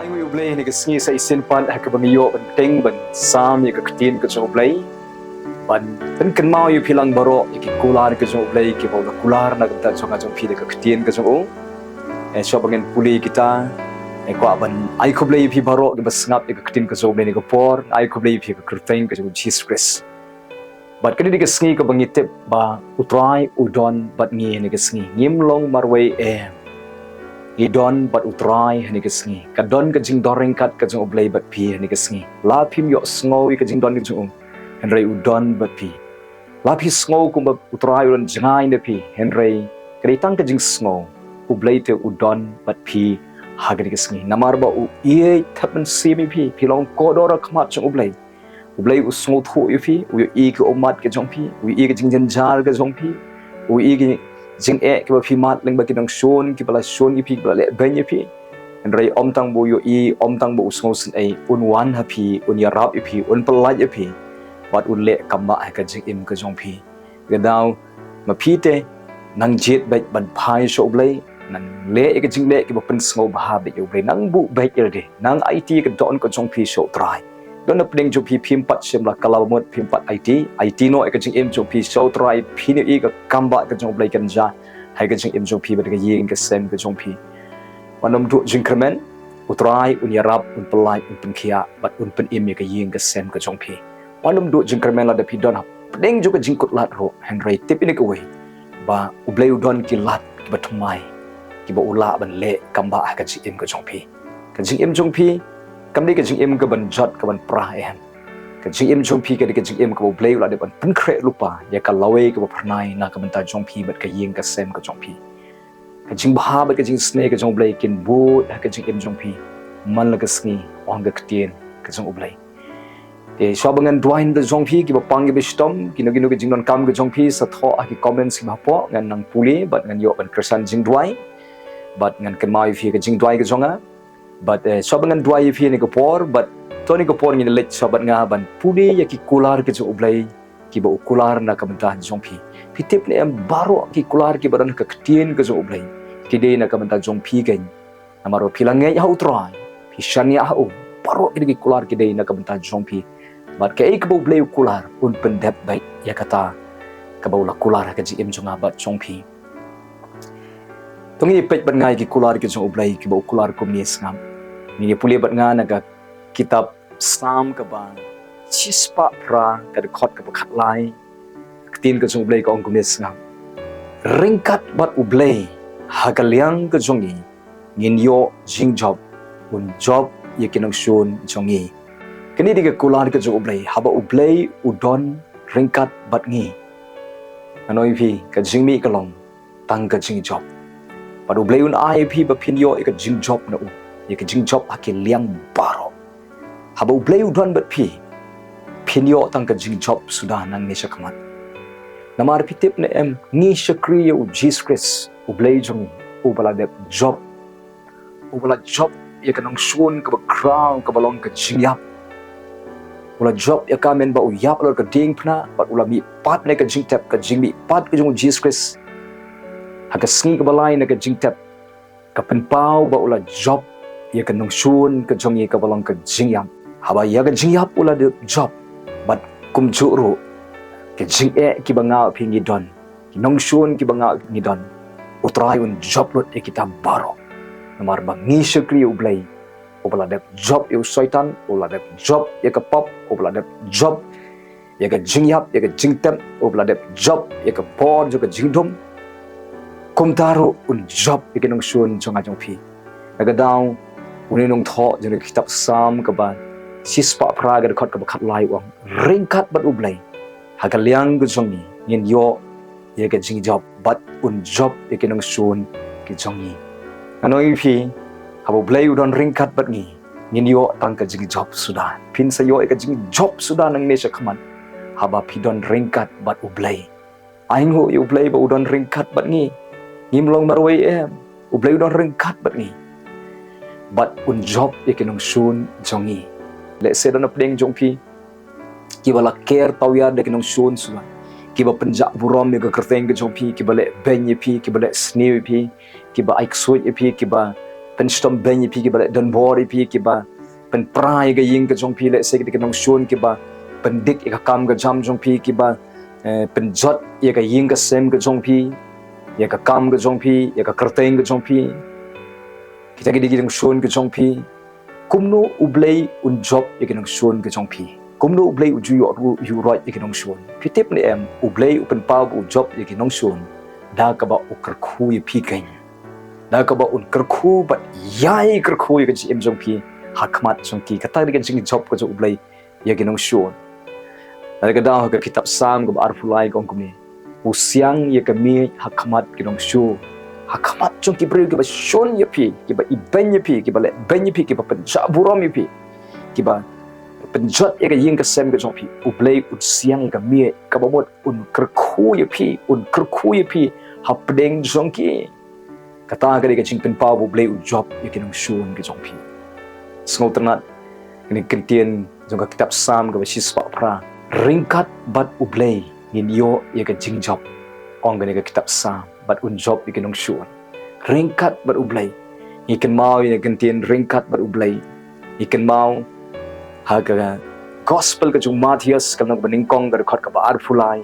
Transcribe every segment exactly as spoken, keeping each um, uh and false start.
Ai ngi U Blei ha kane ka sngi sa shisien pat ha kaba ngi ïoh ban teng ban sam ïa ka ktien ka jong U Blei. Ban pynkynmaw ïa phi lang baroh ïa ki kular ka jong U Blei kiba u la kular na ka bynta jong nga jong phi da ka ktien ka jong u. Eh, shuwa ba ngan pule kita, eh, kwah ban ai khublei ïa phi baroh kiba sngap ïa ka ktien ka jong U Blei ha kane ka por, ai khublei ïa phi ha ka kyrteng ka jong U Jisu Khrist. Bad kane dei ka sngi kaba ngi tip ba U Trai u don bad ngi ha kane ka sngi. Ngim long marwei em. Ngi don bad U Trai ha kane ka sngi. Ka don ka jingdon ryngkat ka jong U Blei bad phi ha kane ka sngi. La phim ïohsngew ïa ka jingdon ka jong u, hynrei u don bad phi. La phi sngew kumba U Trai u don jngai na phi, hynrei ka dei tang ka jingsngew. U Blei te u don bad phi ha kane ka sngi. Namar ba u ïeit thep mynsiem ïa phi, phi long kordor ha khmat jong U Blei. U Blei u sngewthuh ïa phi, u ïohi ka ummat ka jong phi, u ïohi ka jingjynjar ka jong phi, u ïohi ka jingeh kiba phi mad lyngba ki nongshun kiba la shun ïa phi, kiba la leh beiñ ïa phi. Hynrei ym tang ba u ïohi, ym tang ba u sngewsynei, un wan ha phi, un ïarap ïa phi, un pyllait ïa phi, bad un leh kambah ha ka jingim ka jong phi. Ka daw ma phi te, nang jied beit ban phai sha U Blei, nang leh ïa ka jingleh kiba pynsngewbha beit ïa U Blei, nang buh beit ïa lade, nang aiti ïa ka dohnud ka jong phi sha U Trai. Don na pdeng jong phi, phim pat shym la kylla mut, phim pat aiti, aiti noh ïa ka jingim jong phi sha U Trai, phin ïohi ka kambah ka jong U Blei kan jia ha ka jingim jong phi bad ka ïing ka sem ka jong phi. Wat nym duh jingkyrmen, U Trai un ïarap, un pyllait, un pynkhiah bad un pynim ïa ka ïing ka sem ka jong phi. Wat nym duh jingkyrmen lada phi don ha pdeng jong ka jingkutlad ruh, hynrei tip ïa kawei, ba U Blei u don ki lad kiba thymmai kiba u lah ban leh kambah ha ka jingim ka jong phi. Ka jingim jong phi kam dei ka jingim kaban jot kaban pra em. Ka jingim jong phi ka dei ka jingim kaba U Blei u la dep ban pynkhreh lypa ïa ka lawei kaba phyrnai na ka bynta jong phi bad ka ïing ka sem ka jong phi. Ka jingbha bad ka jingsnei ka jong U Blei kin bud ha ka jingim jong phi man la ka sngi, ong ka ktien ka jong U Blei. Te shuwa ba ngan duwai na ka bynta jong phi, kiba pang kiba shitom, kino kino ki jingdonkam ka jong phi, sa thoh ha ki comments kiba hapoh, ngan nang pule bad ngan ïoh ban kyrshan jingduwai. Bad ngan kynmaw ïa phi ka jingduwai ka jong nga. Bad, eh, shuwa ba ngan duwai ïa phi ha kane ka por, bad to ha kane ka por ngin leit shuwa bad nga ban pule ïa ki kular ka jong U Blei kiba u kular na ka bynta jong phi. Phi tip ne em, baroh ki kular kiba don ha ka ktien ka jong U Blei ki dei na ka bynta jong phi keiñ. Namar ba phi la ngeit ha U Trai, phi shaniah ha u, baroh kine ki kular ki dei na ka bynta jong phi. Bad kaei kaba U Blei u kular, un pyndep beit ïa kata kaba u la kular ha ka jingim jong nga bad jong phi. To ngin ïa peit bad nga ïa ki kular ki jong U Blei kiba u kular kumne, sngap. Ngin ïa pule bad nga na ka kitab Salm kaba shispah phra, ka dkhot kaba khatlai. Ka ktien ka jong U Blei ka ong kumne, sngap. Ryngkat bad U Blei ha ka liang ka jong ngi, ngin ïoh jingjop, un jop ïa ki nongshun jong ngi. Kane dei ka kular ka jong U Blei, haba U Blei u don ryngkat bad ngi. Ngan ong ïa phi, ka jingmih ka long tang ka jingjop. Bad U Blei un ai ïa phi ba phin ïoh ïa ka jingjop na u, ïa ka jingjop ha ki liang baroh. Haba U Blei u don bad phi, phin ïoh tang ka jingjop suda nangne shakhmat. Namar phi tip ne em, ngi shakri ïa U Jisu Khrist, U Blei jong ngi, uba la dep jop, uba la jop ïa ka nongshun kaba khraw kaba long ka jingïap. U la jop ïa ka mynba u ïap halor ka diengphna, bad u la mihpat na ka jingtep, ka jingmihpat ka jong U Jisu Khrist ha ka sngi kaba lai na ka jingtep, ka pynpaw ba u la jop ïa ka nongshun ka jong ngi kaba long ka jingïap. Haba ïa ka jingïap u la dep jop, bad kumjuh ruh ka jingeh kiba nga bad phi ngi don, ki nongshun kiba nga bad phi ngi don, U Trai un jop lut ïa kita baroh. Namar ba ngi shakri ïa U Blei uba la dep jop ïa u Soitan, uba la dep jop ïa ka pop, uba la dep jop ïa ka jingïap, ïa ka jingtep, uba la dep jop ïa ka bor jong ka jingdum. Kumta ruh un jop ïa ki nongshun jong nga jong phi. Na ka daw une u nongthoh jong ka kitab Salm kaba shispah phra, ka dkhot kaba khatlai u ong, ryngkat bad U Blei ha ka liang ka jong ngi, ngin ïoh ïa ka jingjop, bad un jop ïa ki nongshun ki jong ngi. Ngan ong ïa phi, haba U Blei u don ryngkat bad ngi, ngin ïoh tang ka jingjop suda. Phin sa ïoh ïa ka jingjop suda nangne shakhmat, haba phi don ryngkat bad U Blei. Ai nguh ïa U Blei ba u don ryngkat bad ngi. Ngim long marwei em. U Blei u don ryngkat bad ngi. Bad un jop ïa ki nongshun jong ngi. Lehse don na pdeng jong phi kiba la ker tawiar da ki nongshun suda, kiba pynjah burom ïa ka kyrteng ka jong phi, kiba leh beiñ ïa phi, kiba leh sniew ïa phi, kiba ai ksuid ïa phi, kiba pynshitom bein ïa phi, kiba leh donbor ïa phi, kiba pynpra ïa ka ïing ka jong phi, lehse ki dei ki nongshun kiba pyndik ïa ka kam ka jam jong phi, kiba eh, pynjot ïa ka ïing ka sem ka jong phi, ïa ka kam ka jong phi, ïa ka kyrteng ka jong phi. Kita ki dei ki nongshun ka jong phi. Kumno U Blei un jop ïa ki nongshun ka jong phi? Kumno U Blei u ju ïoh ruh, ïoh roit ïa ki nongshun? Phi tip ne em, U Blei u pynpaw ba u jop ïa ki nongshun da kaba u kyrkhu ïa phi keiñ. Da kaba un kyrkhu bad ïai kyrkhu ïa ka jingim jong phi ha khmat jong ki. Kata ka dei ka jingjop ka jong U Blei ïa ki nongshun. Lada ka daw ha ka kitab Salm kaba arphew lai ka ong kumne: U siang ïa ka miej ha khmat ki nongshun. Ha khmat jong ki briew kiba shun ïa phi, kiba ibeiñ ïa phi, kiba leh beiñ ïa phi, kiba pynjah burom ïa phi, kiba pynjot ïa ka ïing ka sem ka jong phi, U Blei un siang ïa ka miej, kaba mut un kyrkhu ïa phi, un kyrkhu ïa phi hapdeng jong ki. Kata ka dei ka jingpynpaw ba U Blei u jop ïa ki nongshun ki jong phi. Sngewtynnat, kane ka ktien jong ka kitab Salm kaba shispah phra: Ryngkat bad U Blei ngin ïoh ïa ka jingjop. Ong kane ka kitab Salm, bad un jop ïa ki nongshun. Ryngkat bad U Blei. Ngi kynmaw ïa ka ktien ryngkat bad U Blei. Ngi kynmaw ha ka gospel ka jong u Mathaios, ka lynnong ba nyngkong, ka dkhot kaba arphew lai.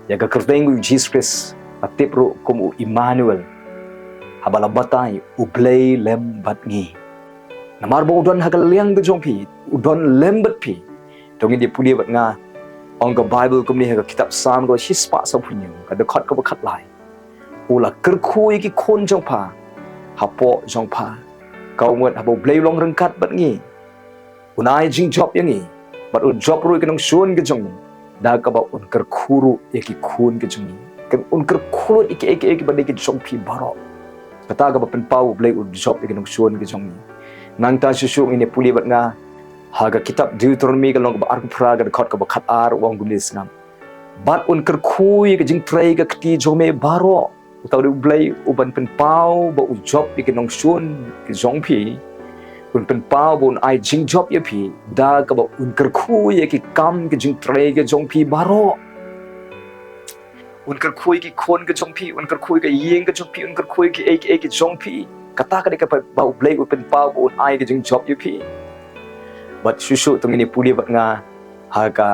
Ïa ka kyrteng u Jisu Khrist la tip ruh kum u Immanuel, haba la batai, U Blei lem bad ngi. Namar ba u don ha ka liang ka jong phi, u don lem bad phi. To ngin ïa pule bad nga, ong ka Baibl kumne ha ka kitab Salm kaba shispah sawphew hynñiew, ka dkhot kaba khatlai: U la kyrkhu ïa ki khun jong pha hapoh jong pha. Ka mut haba U Blei u long ryngkat bad ngi, un ai jingjop ïa ngi, bad un jop ruh ïa ki nongshun ki jong ngi, da kaba un kyrkhu ruh ïa ki khun ki jong ngi. Ka un kyrkhu lut ïa kiei kiei kiba dei ki jong phi baroh. Kata kaba pynpaw U Blei un jop ïa ki nongshun ki jong ngi. Nangta shuh shuh ngin ïa pule bad nga ha ka kitab Deuteronomi ka lynnong kaba arphew phra, ka dkhot kaba khatar, u ong kumne, sngap: Bad un kyrkhu ïa ka jingtrei ka kti jong me baroh. Uta u dei U Blei uban pynpaw ba u jop ïa ki nongshun ki jong phi. Un pynpaw ba un ai jingjop ïa phi da kaba un kyrkhu ïa ki kam ki jingtrei ki jong phi baroh. Un kyrkhu ïa ki khun ki jong phi, un kyrkhu ïa ka ïing ki jong phi, un kyrkhu ïa kiei kiei ki jong phi. Kata ka dei kaba U Blei u pynpaw ba un ai ka jingjop ïa phi. Bad shuh shuh to ngin ïa pule bad nga ha ka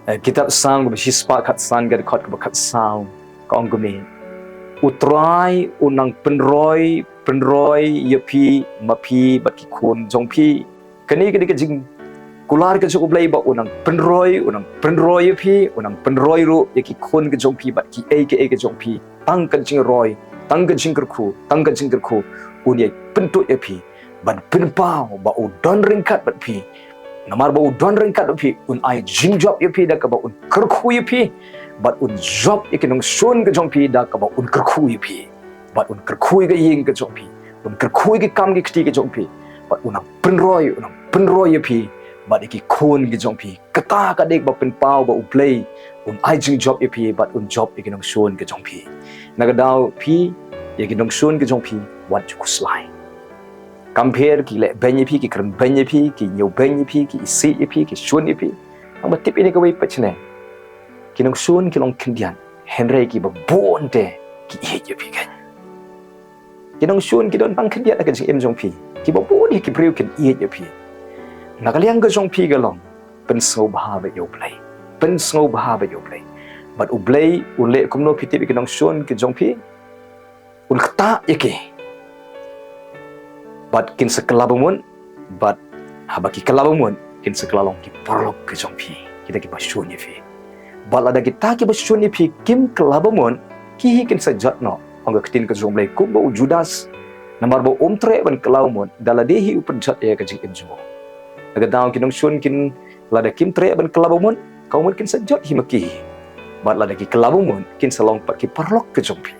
eh, kitab Salm kaba shispah khatsan, ka dkhot kaba khatsaw, ka ong kumne: U Trai u nang pynroi, pynroi ïa phi, ma phi bad ki khun jong phi. Kane ka dei ka jingkular ka jong U Blei ba u nang pynroi, u nang pynroi ïa phi, u nang pynroi ruh ïa ki khun ki jong phi bad kiei kiei ki jong phi. Tang ka jingroi, tang ka jingkyrkhu, tang ka jingkyrkhu un ïa pynduh ïa phi. Ban pynpaw ba u don ryngkat bad phi. Namar ba u don ryngkat bad phi, un ai jingjop ïa phi da kaba un kyrkhu ïa phi, bad un jop ïa ki nongshun ki jong phi da kaba un kyrkhu ïa phi, bad un kyrkhu ïa ka ïing ki jong phi, un kyrkhu ïa ki kam ki kti ki jong phi, bad un nang pynroi, un nang pynroi ïa phi bad ïa ki khun ki jong phi. Kata ka dei kaba pynpaw ba U Blei un ai jingjop ïa phi bad un jop ïa ki nongshun ki jong phi. Na ka daw phi ïa ki nongshun ki jong phi, wat ju khuslai. Kam pher ki leh beiñ ïa phi, ki kren beiñ ïa phi, ki ñiew beiñ ïa phi, ki isih ïa phi, ki shun ïa phi. Haba tip ïa kawei pat shane, ki nongshun ki long khyndiat, hynrei kiba bun te ki ïeit ïa phi keiñ. Ki nongshun ki don tang khyndiat ha ka jingim jong phi, kiba bun hi ki briew kin ïeit ïa phi. Na ka liang ka jong phi ka long, pynsngewbha bad ïa U Blei. Pynsngewbha bad ïa U Blei. Bad U Blei u leh kumno, phi tip, ïa ki nongshun ki jong phi, un ktah ïa ki. Bad kin sa kylla bamut, bad haba ki kylla bamut, kin sa kylla long ki paralok ki jong phi, kita kiba shun ïa phi. Bad lada kita kiba shun ïa phi kim kylla bamut, ki hi kin sa jot noh, ong ka ktien ka jong U Blei, kumba u Judas, namar ba um treh ban kylla bamut, da lade hi u pynjot ïa ka jingim jong u. Na ka daw ki nongshun kin, lada kim treh ban kylla bamut, ka mut kin sa jot hi ma ki hi. Bad lada ki kylla bamut, kin sa long pat ki paralok ki jong phi.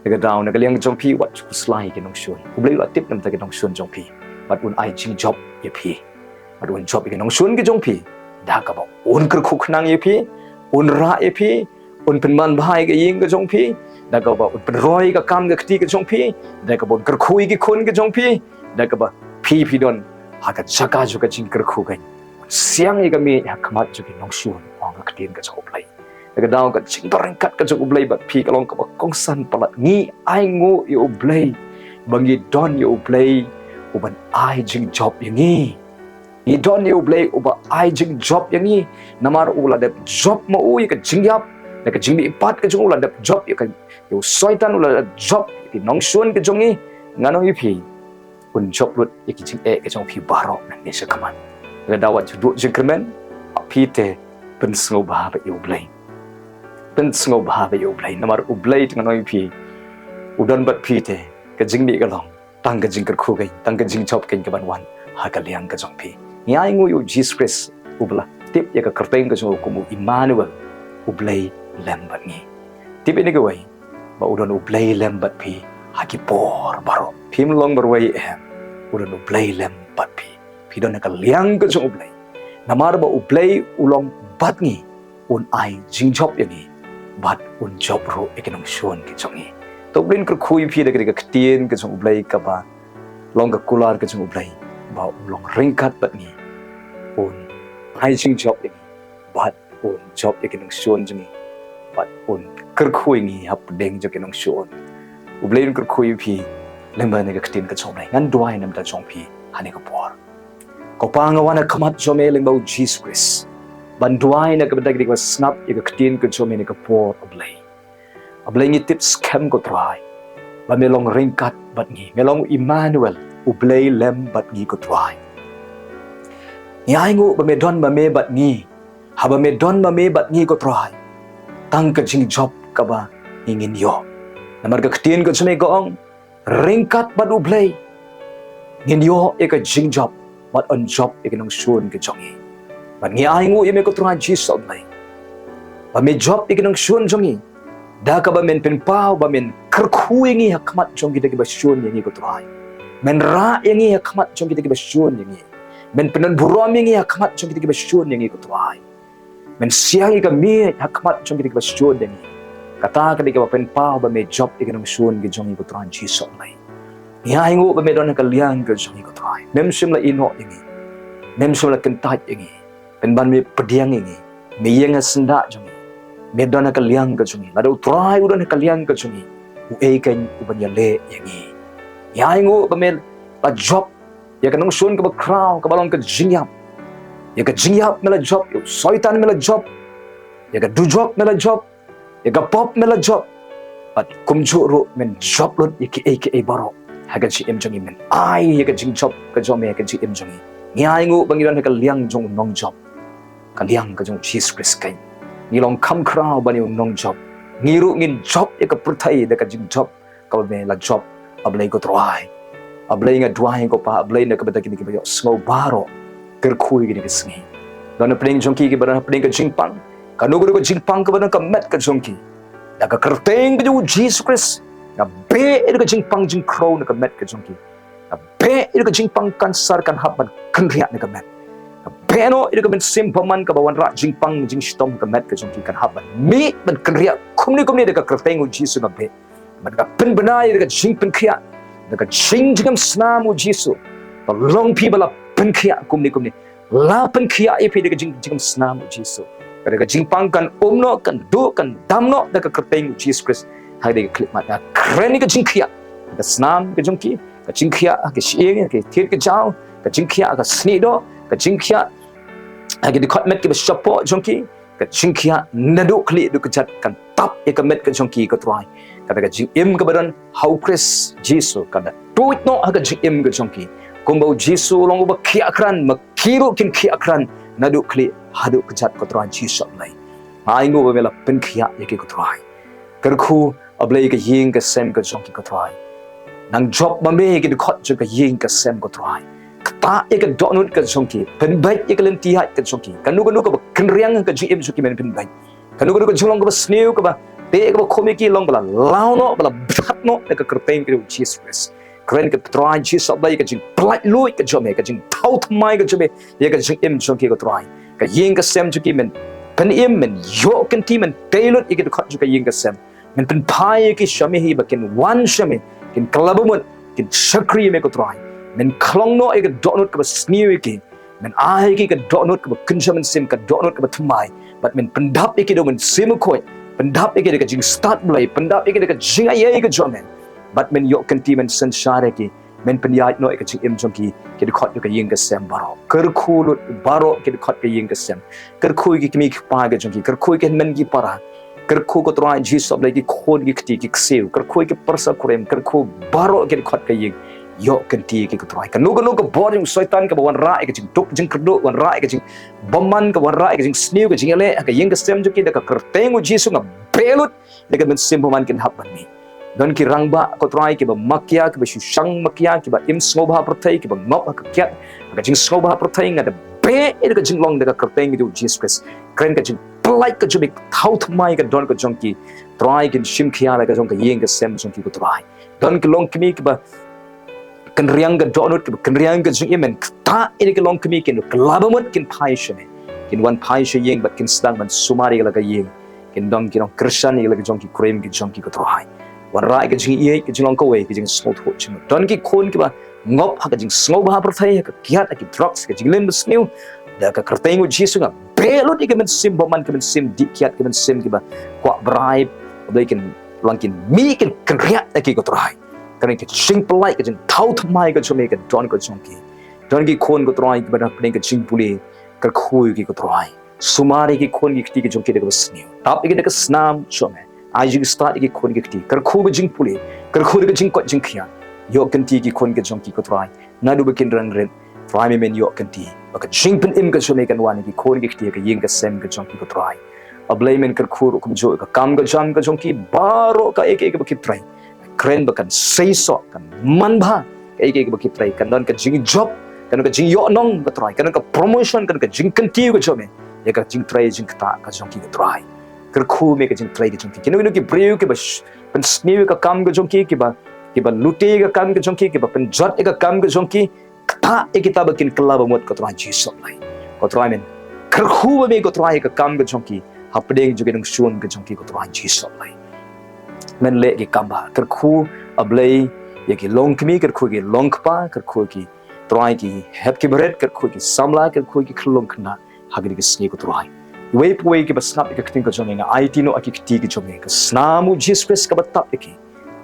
Na ka daw, na ka liang jong phi, wat ju khuslai ki nongshun. U Blei u la tip na ka bynta ki nongshun jong phi. Bad un ai jingjop ïa phi. Bad un jop ïa ki nongshun ki jong phi da kaba un kyrkhu khnang ïa phi, un rah ïa phi, un pynman bha ïa ka ïing ka jong phi, da kaba un pynroi ïa ka kam ka kti ka jong phi, da kaba un kyrkhu ïa ki khun ki jong phi, da kaba phi phi don ha ka jaka jong ka jingkyrkhu keiñ. Un siang ïa ka miej ha khmat jong ki nongshun, ong ka ktien ka jong U Blei. Na ka daw, ka jingdon ryngkat ka jong U Blei bad phi ka long kaba kongsan palat. Ngi ainguh ïa U Blei ba ngi don ïa U Blei uban ai jingjop ïa ngi. Ngi don ïa U Blei uba ai jingjop ïa ngi. Namar u la dep jop ma u ïa ka jingïap na ka jingmihpat ka jong u, la dep jop ïa ka, ïa u Soitan, u la dep jop ïa ki nongshun ka jong ngi. Ngan ong ïa phi, un jop lut ïa ki jingeh ka jong phi baroh nangne shakhmat. Lada wat ju duh jingkyrmen, phi te pynsngewbha bad ïa U Blei. Pynsngewbha bad ïa U Blei. Namar U Blei te ngan ong ïa phi, u don bad phi te, ka jingmih ka long tang ka jingkyrkhu keiñ, tang ka jingjop keiñ kaban wan ha ka liang ka jong phi. Ngi ainguh ïa U Jisu Khrist uba la tip ïa ka kyrteng ka jong u kum u Immanuel, U Blei lem bad ngi. Tip ïa kane kawei, ba u don U Blei lem bad phi ha ki por baroh. Phim long marwei em, u don U Blei lem bad phi. Phi don ha ka liang ka jong U Blei. Namar ba U Blei u long bad ngi, un ai jingjop ïa ngi bad un jop ruh ïa ki nongshun ki jong ngi. To U Blei un kyrkhu ïa phi da ka, da ka ktien ka jong U Blei kaba long ka kular ka jong U Blei, ba u long ryngkat bad ngi, un ai jingjop ïa ngi bad un jop ïa ki nongshun jong ngi bad un kyrkhu ïa ngi hapdeng jong ki nongshun. U Blei un kyrkhu ïa phi lyngba kane ka ktien ka jong U Blei. Ngan duwai na ka bynta jong phi ha kane ka por. Ko Pa, nga wan ha khmat jong me lyngba U Jisu Khrist ban duwai na ka bynta kine kiba sngap ïa ka ktien ka jong me ha kane ka por, U Blei. U Blei, ngi tip skhem, ko Trai, ba me long ryngkat bad ngi. Me long Immanuel, U Blei lem bad ngi, ko Trai. Ngi ainguh ba me don ma me bad ngi. Haba me don ma me bad ngi, ko Trai, tang ka jingjop kaba ngi ngin ïoh. Namar ka ktien ka jong me ka ong, ryngkat bad U Blei ngin ïoh ïa ka jingjop bad un jop ïa ki nongshun ki jong ngi. Bad ngi ainguh ïa me, ko Trai Jisu U Blei, ba me jop ïa ki nongshun jong ngi da kaba men pynpaw ba men kyrkhu ïa ngi ha khmat jong kita kiba shun ïa ngi, ko Trai. Men rah ïa ngi ha khmat jong kita kiba shun ïa ngi. Men pyndonburom ïa ngi ha khmat jong kita kiba shun ïa ngi, ko Trai. Men siang ïa ka miej ha khmat jong kita kiba shun ïa ngi. Kata ka dei kaba pynpaw ba me jop ïa ki nongshun ki jong ngi, ko Trai Jisu U Blei. Ngi ainguh ba me don ha ka liang ka jong ngi, ko Trai. Mem shym la ïehnoh ïa ngi. Mem shym la kyntait ïa ngi. Pynban me pdiang ïa ngi. Me ïeng ha syndah jong ngi. Me don ha ka liang ka jong ngi. Lada U Trai u don ha ka liang ka jong ngi, uei keiñ uban ïaleh ïa ngi? Ngi ainguh ba me la jop ïa ka nongshun kaba khraw kaba long ka jingïap. Ïa ka jingïap me la jop, ïa u Soitan me la jop, ïa ka dujok me la jop, ïa ka pop me la jop. Bad kumjuh ruh men jop lut ïa kiei kiei baroh ha ka jingim jong ngi. Men ai ïa ka jingjop ka jong me ha ka jingim jong ngi. Ngi ainguh ba ngi don ha ka liang jong u nongjop, ka liang ka jong U Jisu Khrist keiñ. Ngi long kham khraw ban ïa u nongjop. Ngi ruh ngin jop ïa ka pyrthei da ka jingjop kaba me la jop, A Blei, ko Trai. A Blei, nga duwai, ko Pa, A Blei, na ka bynta kine kiba ïohsngew baroh, kyrkhu ïa kine ki sngi. Don hapdeng jong ki kiba don hapdeng ka jingpang, kano kano ka jingpang kaba don ka met ka jong ki, da ka kyrteng ka jong U Jisu Khrist, nga beh ïa ka jingpang jingkhrew na ka met ka jong ki. Nga beh ïa ka jingpang kansar kan hap ban kynriah na ka met. Nga beh noh ïa ka mynsiem bymman kaba wanrah jingpang jingshitom ha ka met ka jong ki, kan hap ban mih ban kynriah kumne kumne da ka kyrteng U Jisu, nga beh. Bad nga pynbna ïa ka jingpynkhiah da ka jingjngem snam U Jisu. Ba long phi ba la pynkhiah kumne kumne. La pynkhiah ïa phi da ka jing, jingngem snam U Jisu. Ka da ka jingpang kan um noh, kan duh, kan dam noh da ka kyrteng U Jisu Khrist. Ha ka da ka khyllipmat, nga kren ïa ka jingkhiah ha ka snam ka jong ki, ka jingkhiah ha ka shyieng, ha ka thied ka jaw, ka jingkhiah ha ka snieh doh, ka jingkhiah ha ki dkhot met kiba shapoh jong ki, ka jingkhiah naduh khlieh haduh kjat, kan tap ïa ka met ka jong ki, ko Trai. Kata ka jingim kaba don ha U Khrist Jisu kan da tuid noh ha ka jingim ka jong ki. Kumba U Jisu u long uba khiah krat, ma ki ruh kin khiah krat naduh khlieh haduh kjat, ko Trai Jisu A Blei. Nga ainguh ba me la pynkhiah ïa ki, ko Trai. Kyrkhu, A Blei, ïa ka ïing ka sem ka jong ki, ko Trai. Nang jop ma me ïa ki dkhot jong ka ïing ka sem, ko Trai. Ktah ïa ka dohnud ka jong ki, pynbeit ïa ka lynti ïaid ka jong ki. Kano kano kaba kynriang ha ka jingim jong ki, men pynbeit. Kano kano ka jinglong kaba sniew, kaba teh, kaba khum ïa ki, long ba la law noh, ba la bthat noh da ka kyrteng ka jong U Jisu Khrist. Kren, ko Trai Jisu A Blei, ka jingpyllait luid ka jong me, ka jingthaw thymmai ka jong me ïa ka jingim jong ki, ko Trai. Ka ïing ka sem jong ki, men pynim, men ïoh kynti, men tei lut ïa ki dkhot jong ka ïing ka sem. Men pynphai ïa ki sha me hi ba kin wan sha me, kin kylla bamut, kin shakri ïa me, ko Trai. Men khlong noh ïa ka dohnud kaba sniew ïa ki. Men ai ïa ki ka dohnud kaba kynja mynsiem, ka dohnud kaba thymmai. Bad men pyndap ïa ki da U Mynsiem Bakhuid. Pyndap ïa ki da ka jingstad Blei, pyndap ïa ki da ka jingaiei ka jong me. bad men ïoh kynti, men synshar ïa ki, men pynïaid noh ïa ka jingim jong ki, ki dkhot jong ka ïing ka sem baroh. Kyrkhu lut baroh ki dkhot ka ïing ka sem. Kyrkhu ïa ki kmie ki kpa ka jong ki, kyrkhu ïa ki hynmen ki para. Kyrkhu, ko Trai Jisu, ïa ki khun ki kti ki ksiew, kyrkhu ïa ki pyrsa kurim, kyrkhu baroh ki dkhot ka ïing. Ïoh kynti ïa ki, ko Trai. Kano kano ka bor jong u Soitan kaba wanrah ïa ka jingduk jingkyrduh, wanrah ïa ka jingbymman, ka wanrah ïa ka jingsniew, ka jingïaleh ha ka ïing ka sem jong ki, da ka kyrteng u Jisu nga beh lut ïa ka mynsiem bymman, kin hap ban mih. Don ki rangbah, ko Trai, kiba makia, kiba shu shang makia, kiba im sngewbha pyrthei, kiba ngop ha ka kiad ha ka jingsngewbha pyrthei, nga da beh ïa ka jinglong da ka kyrteng ka jong u Jisu Khrist. Kren ka jingpyllait ka jong me, thaw thymmai ka don ka jong ki, Trai, kin shim khia la ka jong ka ïing ka sem jong ki, ko Trai. Don ki longkmie kiba kynriang ka dohnud, kiba kynriang ka jingim, men ktah ïa ki longkmie, kin kylla ba mut, kin phai sha me, kin wan phai sha ïing bad kin sdang ban sumar ïa la ka ïing, kin don ki nongkyrshan ïa la ka jong ki kurim ka jong ki, ko Trai. Wanrah ïa ka jingïeit, ka jinglong kawei, ka jingsngewthuh jingmut. Don ki khun kiba ngop ha ka jingsngewbha pyrthei, ha ka kiad, ha ki drugs, ha ka jingleh basniew, da ka kyrteng u Jisu nga beh lut ïa ka mynsiem bymman, ka mynsiem dih kiad, ka mynsiem kiba kwah bribe, ba kin lang kin mih, kin kynriah ïa ki, ko Trai. Kane ka jingpyllait, ka jingthaw thymmai ka jong me ka don ka jong ki. Don ki khun, ko Trai, kiba don hapdeng ka jingpule, kyrkhu ïa ki, ko Trai. Sumar ïa ki khun ki kti ka jong ki da kaba sniew. Tap ïa ki da ka snam jong me. Ai jingstad ïa ki khun ki kti. Kyrkhu ka jingpule, kyrkhu da ka jingkoit jingkhiah. Ïoh kynti ïa ki khun ki jong ki, ko Trai. Naduh ba kin rang rit, Trai, me men ïoh kynti ba ka jingpynim ka jong me kan wan ïa ki khun ki kti ha ka ïing ka sem ka jong ki, ko Trai. A Blei, men kyrkhu ruh kumjuh ïa ka kam ka jam ka jong ki baroh, kaei kaei kaba ki trei. Kren ba kan seisoh, kan manbha kaei kaei kaba ki trei, kan don ka jingjop, kan don ka jingïohnong, ko Trai, kan don ka promotion, kan don ka jingkyntiew ka jong me ïa ka jingtrei jingktah ka jong ki, ko Trai. Kyrkhu me ka jingtrei ka jong ki. Kino kino ki briew kiba sh-, pynsniew ïa ka kam ka jong ki, kiba, kiba lute ïa ka kam ka jong ki, kiba pynjot ïa ka kam ka jong ki, ktah ïa kita ba kin kylla ba mut, ko Trai Jisu, a Blei. Ko Trai, men kyrkhu ba me, ko Trai, ïa ka kam ka jong ki hapdeng jong ki nongshun ka jong ki, ko Trai Jisu, a Blei. Men leh ki kam bha. Kyrkhu, a Blei, ïa ki longkmie, kyrkhu ïa ki longkpa, kyrkhu ïa ki, Trai, ki hep ki barit, kyrkhu ïa ki samla, kyrkhu ïa ki khyllung khynnah ha kine ki sngi, ko Trai. Iwei pa iwei kiba sngap ïa ka ktien ka jong me, nga aiti noh ïa ki kti ki jong me, ka snam u Jisu Khrist kaba tap ïa ki.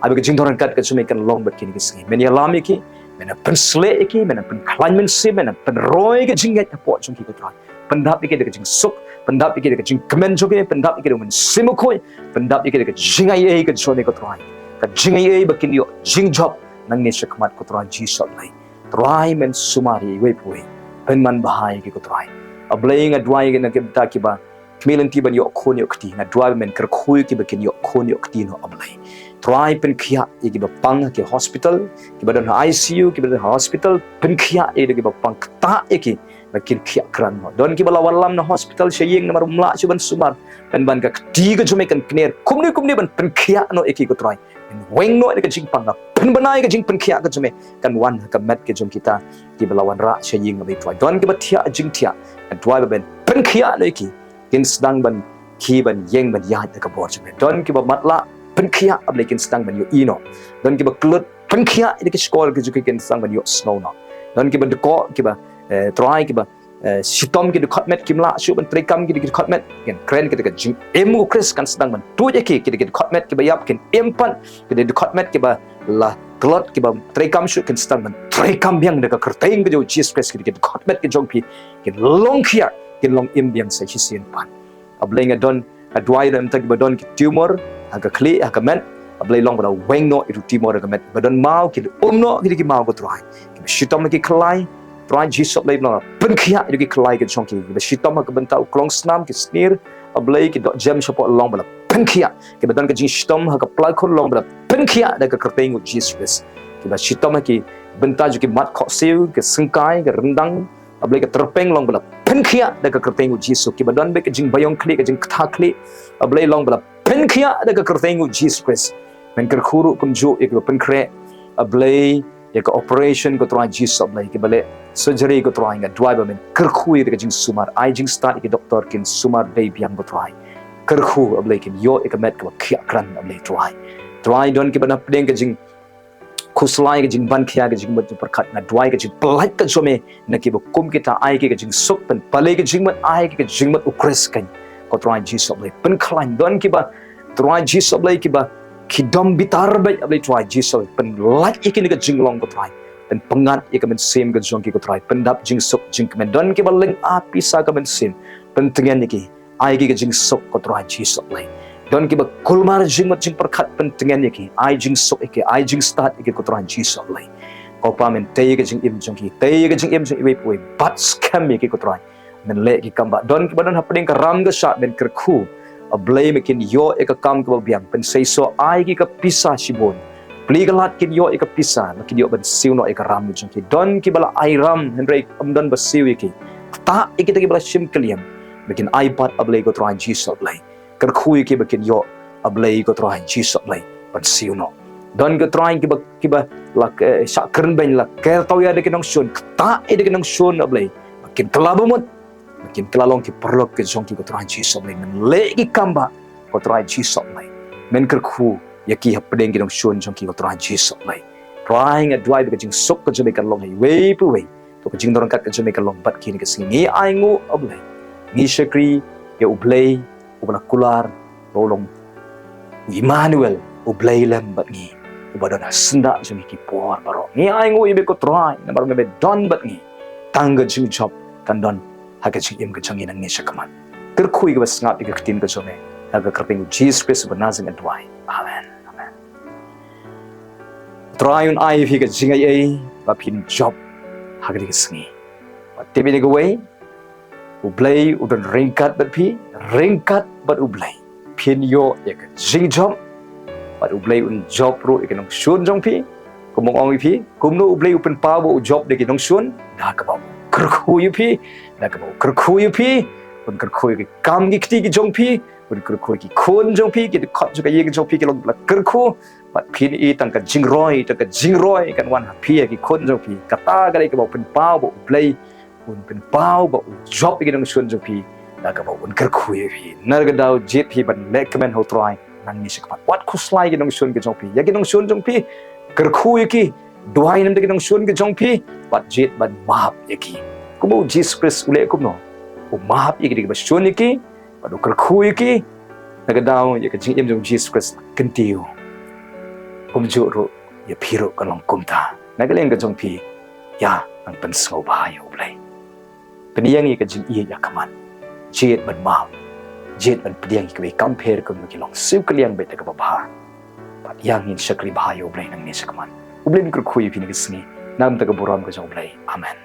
Ai ba ka jingdon ryngkat ka jong me kan long bad kine ki sngi. Men ïalam ïa ki, men pynshlei ïa ki, men pynkhlaiñ mynsiem, men pynroi ka jingngeit hapoh jong ki, ko Trai. Pyndap ïa ki da ka jingsuk, pyndap ïa ki da ka jingkmen jong ki, pyndap ïa ki da ka mynsiem bakhuid, pyndap ïa ki da ka jingaiei ka jong me, ko Trai. Ka jingaiei ba kin ïoh jingjop nangne shakhmat, ko Trai Jisu, a Blei. Trai, men sumar ïa iwei pa iwei, pynman bha ïa ki, ko Trai. A Blei, nga duwai ïa ki na ki bynta kiba kmie lynti ban ïoh khun ïoh kti, nga duwai ba men kyrkhu ïa ki ba kin ïoh khun ïoh kti noh, a Blei. Trai, pynkhiah ïa kiba pang ha ki hospital, kiba don ha I C U, kiba don ha hospital, pynkhiah ïa kiba pang, ktah ïa ki ba kin khiah kren noh. Don kiba la wallam na hospital sha ïing namar ym lah shuh ban sumar, pynban ka kti ka jong me kan kner kumne kumne ban pynkhiah noh ïa ki, ko Trai. Pynweng noh ïa ka jingpang, pynbna ïa ka jingpynkhiah ka jong me kan wan ha ka met ka jong kita kiba la wanrah sha ïing, a Blei, Trai. Don kiba thiah jingthiah, nga duwai ba men pynkhiah noh ïa ki, kin sdang ban, ki ban ïeng ban ïaid da ka bor jong me. Don kiba matlah, pynkhiah, a Blei, kin sdang ban ïohi noh. Don kiba kyllut, pynkhiah ïa ki shkor ki jong ki, kin sdang ban ïohsngew noh. Don kiba dkoh, kiba, eh, Trai, kiba, eh, shitom ki dkhot met, kim lah shuh ban treikam ki dkhot met, kin kren kita ka jingim u Khrist kan sdang ban tuid ïa ki, ki dkhot met kiba ïap kin im pat, ki dkhot met kiba la tlot, kiba treikam shuh, kin sdang ban treikam biang da ka kyrteng ka jong u Jisu Khrist, ki dkhot met ki jong phi kin long khiah, kin long im biang sa shisien pat. A Blei, nga don, nga duwai na bynta kiba don ki tumor ha ka khlieh, ha ka met. A Blei, long ba la weng noh ïa ki tumor ha ka met. Ba don maw, ki um noh ïa ki maw, ko Trai. Kiba shitom ha ki khlai, Trai Jisu, a Blei, long pynkhiah ïa ki khlai ka jong ki. Kiba shitom ha ka bynta u klongsnam, ki snier, a Blei, ki dohjem shapoh, long ba la pynkhiah. Kiba don ka jingshitom ha ka plai khun, long ba la pynkhiah da ka kyrteng u Jisu Khrist. Kiba shitom ha ki bynta jong ki mat khohsiew, ki syngkai, ki ryndang, a Blei, ka tyrpeng, long ba la pynkhiah da ka kyrteng u Jisu. Kiba don bad ka jingbaïong khlieh, ka jingktah khlieh, a Blei, long ba la pynkhiah da ka kyrteng u Jisu Khrist. Men kyrkhu ruh kumjuh ïa kiba pynkhreh, a Blei, ïa ka operation, ko Trai Jisu, a Blei, kiba leh surgery, ko Trai, nga duwai ba men kyrkhu ïa ka jingsumar, ai jingstad ïa ki doktor kin sumar dei biang, ko Trai. Kyrkhu, a Blei, kin ïoh ïa ka met kaba khiah kren, a Blei, Trai. Trai, don kiba na pdeng ka jing khuslai, ka jingban khia, ka jingmut jingpyrkhat, nga duwai ka jingpyllait ka jong me na kiba kum kita, ai ki ka jingsuk, pynpalei ka jingmut, ai ki ka jingmut u Khrist kan, ko Trai Jisu, a Blei. Pynkhlaiñ, don kiba, Trai Jisu, a Blei, kiba ki dom bitar bad A Blei Trai Jisu, pynlait ïa ki na ka jinglong ko Trai. Pynpyngngad ïa ka mynsiem ka jong ki ko Trai. Pyndap jingsuk jingkmen. Don kiba lynga pisa ka mynsiem. Pyntngen ïa ki. Ai ki ka jingsuk ko Trai Jisu Blei. Don kiba kulmar jingmut jingpyrkhat, pyntngen ïa ki. Ai jingsuk ïa ki. Ai jingstad ïa ki ko Trai Jisu Blei. Ko Pa, men tei ïa ka jingim jong ki. Tei ïa ka jingim jong iwei pa iwei. Bat skhem ïa ki ko Trai. Men leh ki kam ba don kiba don hapdeng ka ram ka shah, men kyrkhu. A Blei, ba kin ïoh ïa ka kam kaba biang, pynseisoh, ai ki ka pisa shibun. Plie ka lad kin ïoh ïa ka pisa, ba kin ïoh ban siew noh ïa ka ram jong ki. Don kiba la ai ram hynrei ym don ba siew ïa ki. Ktah ïa kita kiba la shim kylliang, ba kin ai pat, A Blei ko Trai Jisu Blei. Kyrkhu ïa ki ba kin ïoh, A Blei ko Trai Jisu Blei, ban siew noh. Don ko Trai kiba, kiba la, eh, shah kren beiñ, la ker tau ïa da ki nongshun, ktah ïa da ki nongshun, A Blei. Ba kin kylla bamut, ba kin kylla long ki paralok ki jong ki ko Trai Jisu Blei. Men leh ki kam ba, ko Trai Jisu Blei. Men kyrkhu ïa ki hapdeng ki nongshun jong ki ko Trai Jisu Blei. Trai, nga duwai ba ka jingsuk ka jong me kan long ha iwei pa iwei. To ka jingdon ryngkat ka jong me kan long bad ki ha kane ka sngi. Ngi ainguh, A Blei. Ngi shakri ïa U Blei uba la kular ba u long Immanuel, U Blei lem bad ngi, uba don ha syndah jong ngi ki por baroh. Ngi ainguh ïa me ko Trai, namar me don bad ngi. Tang ka jingjop kan don ha ka jingim ka jong ngi nangne shakhmat. Kyrkhu ïa kaba sngap ïa ka ktien ka jong me. Ha ka kyrteng U Jisu Khrist uba Nasaret nga duwai. Amen. Amen. Trai un ai ïa phi ka jingaiei ba phin jop ha kane ka sngi. Wat tip ïa kawei, U Blei u don ryngkat bad phi, ryngkat bad U Blei phin ïoh ïa ka jingjop. Bad U Blei un jop ruh ïa ki nongshun jong phi. Kumba nga ong ïa phi, kumno U Blei u pynpaw ba u jop da ki nongshun? Da kaba u kyrkhu ïa phi, da kaba u kyrkhu ïa phi. Un kyrkhu ïa ki kam ki kti ki jong phi, un kyrkhu ïa ki khun jong phi, ki dkhot jong ka ïing jong phi ki long ba la kyrkhu. Bad phin i tang ka jingroi, tang ka jingroi kan wan ha phi ïa ki khun jong phi. Kata ka dei kaba u pynpaw ba U Blei un pynpaw ba u jop ïa ki nongshun jong phi, da kaba un kyrkhu ïa phi. Na kata ka daw jied phi ban leh kmen ha U Trai nangne shakhmat. Wat khuslai ïa ki nongshun ki jong phi. Ïa ki nongshun jong phi, kyrkhu ïa ki. Duwai na bynta ki nongshun ki jong phi, bad jied ban map ïa ki. Kumba U Jisu Khrist u leh kumno? U map ïa ki da kaba shun ïa ki, bad u kyrkhu ïa ki. Na kata ka daw ïa ka jingim jong U Jisu Khrist kyntiew. Kumjuh ruh ïa phi ruh kan long kumta. Na ka liang ka jong phi, ïa, nang pynsngewbha ïa U Blei. Pynïeng ïa ka jingïeit ïa ka man. Jied ban map. Jied ban pdiang ïa kiwei kam pher kumno ki long. Siew kylliang beit da kaba bha. Bad ïa ngin shakri bha ïa U Blei nangne shakhmat. U Blei un kyrkhu ïa phi ha kane ka sngi. Na ka bynta ka burom ka jong U Blei. Amen.